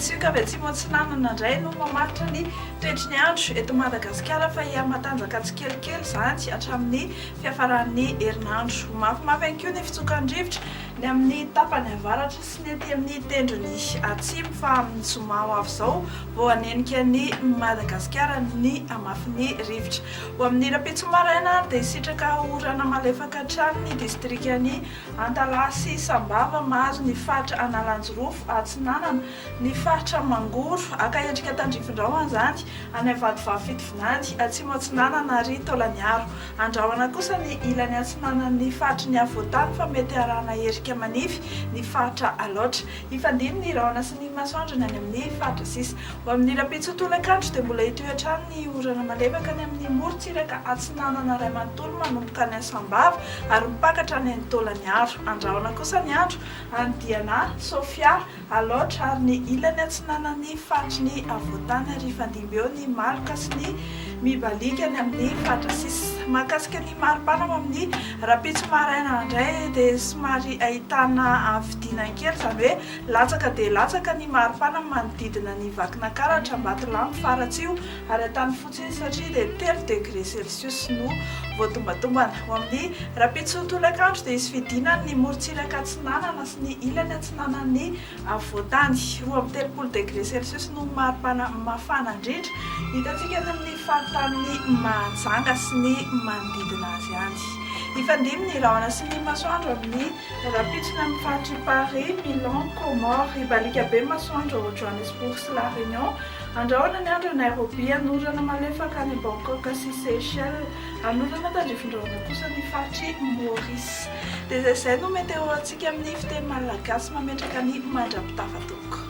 Tsioka avy atsimo atsinanana indray no mamaritra ny toetry ny andro eto Madagasikara fa hihamatanjaka tsikelikely izany hatramin'ny fiafaran'ny herinandro. Ho mafimafy ihany koa ny fitsokan'ny rivotra ny amin'ny tapany avaratra sy ny aty amin'ny tendrony atsimo fa amin'ny zoma ho avy izao vao hanenika an'i Madagasikara ny hamafin'ny rivotra. Ho amin'ny rahampitso maraina ary dia hisitraka orana malefaka hatrany ny distrikan'i Antalaha sy Sambava mahazo ny faritra Analanjirofo atsinanana, ny faritra Mangoro, haka endrika tandrifin-drahona izany, any Vatovavy Fitovinany, atsimo atsinanana ary Taolagnaro. Andrahona kosa ny ilany atsinanan'ny faritry ny afovoantany fa mety harahana erika manify ny faritra Alaotra. Hifandimby ny rahona sy ny masoandro ny any amin'ny faritra sisa. Ho amin'ny rahampitso tolakandro dia mbola hitohy hatrany ny orana malefaka any amin'ny morontsiraka atsinanana iray manontolo manomboka any Sambava ary mipaka hatrany any Taolagnaro. Andrahona kosa ny andro any Diana, Sofia, Alaotra ary ny ilany atsinanan'ny faritry ny afovoantany ary hifandimby eo ny maloka sy ny mibaliaka any amin'ny faritra sisa. Mahakasika ny maripana ho amin'ny rahampitso maraina indray dia somary ahitana fidinany kely, izany hoe latsaka dia latsaka ny maripana manodidina ny Vakinankaratra, Ambatolampy, Faratsiho ary Antanifotsy satria dia 3 degre celsius no voatombatombana. Ho amin'ny rahampitso tolakandro dia hisy fidinany ny morontsiraka atsinanana sy ny ilany atsinanan'ny afovoantany. 32 degre celsius no maripana mafana indrindra hitantsika any amin'ny faritanin'i Mahajanga sy ny manodidina azy any. Hifandimby ny rahona sy ny masoandro amin'ny rahampitso ny amin'ny faritr'i Paris, Milan, Comores. Hibaliaka be ny masoandro ao Johannesburg sy La Réunion. Andrahona ny andro any Nairobi, hanorana malefaka any Bangkok sy Seychelles. Hanorana tandrifin-drahona kosa ny faritr'i Maurice. Dia izay izay no météo antsika amin'ny fiteny malagasy mametraka ny mandra-pitafa tompoko.